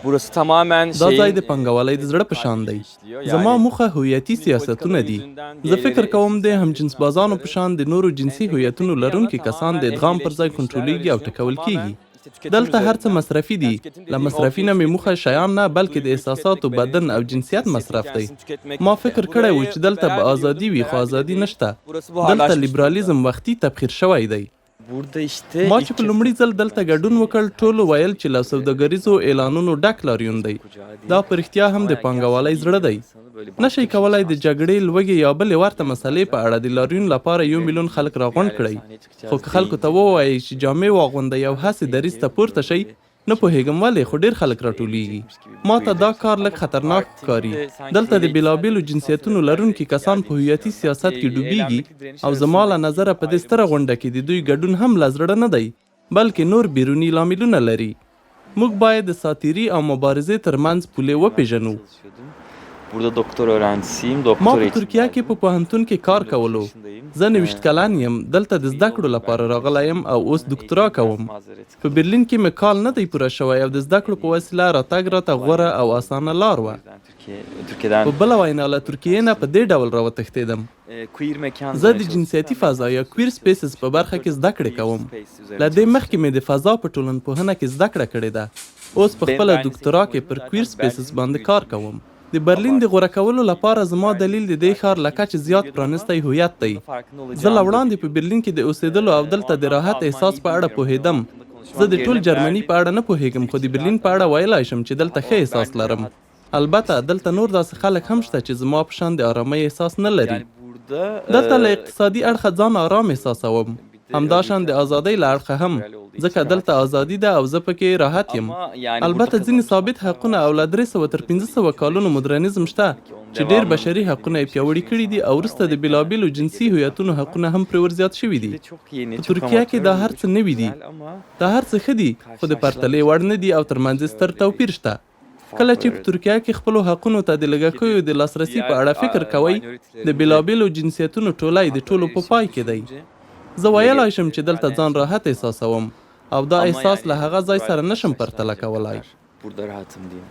Burası tamamen دا ځای şeyin د پانګوالۍ د زړه په شان kalbini دی. işliyor. زما Yani موخه هویتي tüm سیاستونه politikaları دي. yüzünden زه فکر diğerleri کوم د eşcinsel همجنسبازانو په insanları شان د نورو جنسي entegre هویتونو etmek bir yana لرونکي کسان د tamamen ادغام پر ځای ehlileştirmişler öyle کنټرولېږي او düşünüyorum. ټکول Tamamen کېږي. işte tüketim دلته هر څه üzerinden. مصرفي Yani دي. tüketim له dediğim مصرفي objeyi نه مې موخه tüketmek, شیان نه، بلکې د duyguyu احساساتو، tüketmek, bedeni بدن او tüketmek, جنسیت hissetin مصرف دی. kendisini tüketmek. ما فکر کړی و Burayı چې دلته liberal به biliyordum, ازادي وي، خو liberal bile ازادي değil. نشته. Burası bu hale دلته aşmış durumda. لیبرالیزم وختي تبخیر شوی دی. Burada işte ما ilk چې په kez لومړي ځل katıldım دلته ben ګډون şeye. وکړ، İşte ټولو herkes ویل چې له bir böyle سوداګریزو اعلانونو ډک لاریون herkesin دی. kucağı دا değil. په رښتیا هم Ama د yani پانګوالۍ gerçekten زړه bir دی. insanı böyle نه شئ başka bir کولای د şans جګړې، لوږې یا بلې ورته مسلې په gelmezler. اړه د لاریون لپاره یو Ve میلیون خلک bir راغونډ yerlere کړئ. sahneye خو çıkacağız که خلکو ته deyince ووایئ چې جامې واغوندئ او ben هسې دریځ ته tehlikeli پورته buluyorum شئ، ve نه kimsenin پوهېږم ولې، خو ډېر böyle خلک şeylere راټولېږي. eğilecekmiş gibi bir ما ته duyu da دا yok. کار لږ Ama خطرناک partinin ښکاري. de sanki دلته د eğitsel بېلابېلو bir جنسیتونو sebeplerle لرونکي کسان په geldiğini هویتي düşünüyorum. سیاست Ben کې ډوبېږي eylemdeki direniş او زما له arasındaki نظره په دې ستره ayrımı غونډه کې د دوی ګډون هم له زړه نه دی، بلکې نور بیروني لاملونه لري. موږ باید د ساتیري او مبارزې ترمنځ پولې ben وپېژنو. çalışıyordum. Burada doktor öğrencisiyim. ما Doktora په için ترکیه کې geldim. په پوهنتون کې کار 29 کولو. yaşındayım. زه 29 کلن یم، دلته د زده 2009 کړو لپاره ben راغلی یم yaşındayım. او اوس Eğitim دوکتورا ders کوم. mazereti په برلین کې مې کال نه دی پوره شوی او د زده کړو په وسیله راتګ راته غوره Almanya'ya او taşındım. اسانه لار O وه. yüzden Türkiye, Türkiye'den په بله وینا له ترکیې نه په دې ډول راوتښتېدم. Queer mekan زه üzerine د çalıştım. جنسیتي Ben فضا mekan یا sosyolojisi کویر سپیسز çalıştım. په برخه کې Queer زده کړې کوم. space üzerine له دې مخکې çalıştım. مې د فضا په ټولنپوهنه کې زده کړه کړې ده. اوس په Benim خپله Berlin'i دوکتورا seçme کې amacım پر zaten کویر سپیسز Berlin'in باندې کار büyütülmüş کوم. د برلین د غوره abartılmış کولو bir لپاره زما Berlin دلیل د دې zaten ښار له کچې kimse زیات biliyordum ama پرانیستی هویت bunun دی. da farkında زه له olacağımı da وړاندې په biliyordum. برلین کې د اوسېدلو او O دلته د anlamda راحت احساس Almanya'yı په اړه bilmiyorum. Onun پوهېدم. hakkında زه konuşmam د ټول yerine جرمني په Berlin اړه نه پوهېږم، bizim خو د için برلین rahat په اړه ama ویلای شم چې دلته daha ښه o احساس Berlin'i لرم. rahat البته دلته hissettiriyor نور داسې خلک هم insanlar شته daha. چې زما په شان د آرامۍ احساس نه لري. Yani burada دلته له e, اقتصادي اړخه ځان آرام احساسوم. bir de همداشان د özgürlükler ازادۍ له اړخه هم، liberal olduğu için ځکه rahat دلته hissettiriyor. ازادي ده او زه پکې راحت یم. Ama yani burada البته ځینې kazanılmış ثابت haklar حقونه var. او له İşte 300 تر burada böyle 500 کالونو 300-500 مدرنیزم شته yıllık onun چې ډېر devamının بشري حقونه dediğim یې işte پیاوړي şu کړي دي insanlar او var. وروسته Ona د eklenen بېلابېلو bir de جنسي gelecek هویتونو haklar var. حقونه هم پرې ورزیات شوي Bir دي. de çok yeni, په çok ترکیه کې amatör دا ve هر څه çok نوي دي. güzel ama دا هر څه ښه دي، خو د پرتلې وړ نه دي او ترمنځ یې ستر şöyle bir توپیر شته. کله fark چې var په arada. ترکیه کې خپلو حقونو ته د لږکیو Türkiye'de د لاسرسي په diğer اړه فکر کوئ، د minoritilerin de بېلابېلو جنسیتونو ټولی د haklarına ټولو په erişimini پای کې دی. düşününce زه bile ویلای شم چې دلته yani ځان en راحت son احساسوم او دا ama احساس له yani هغه ځای liberal سره نشم پرتله karşılaşılamayacak کولای. kadar burada rahatım diyeyim.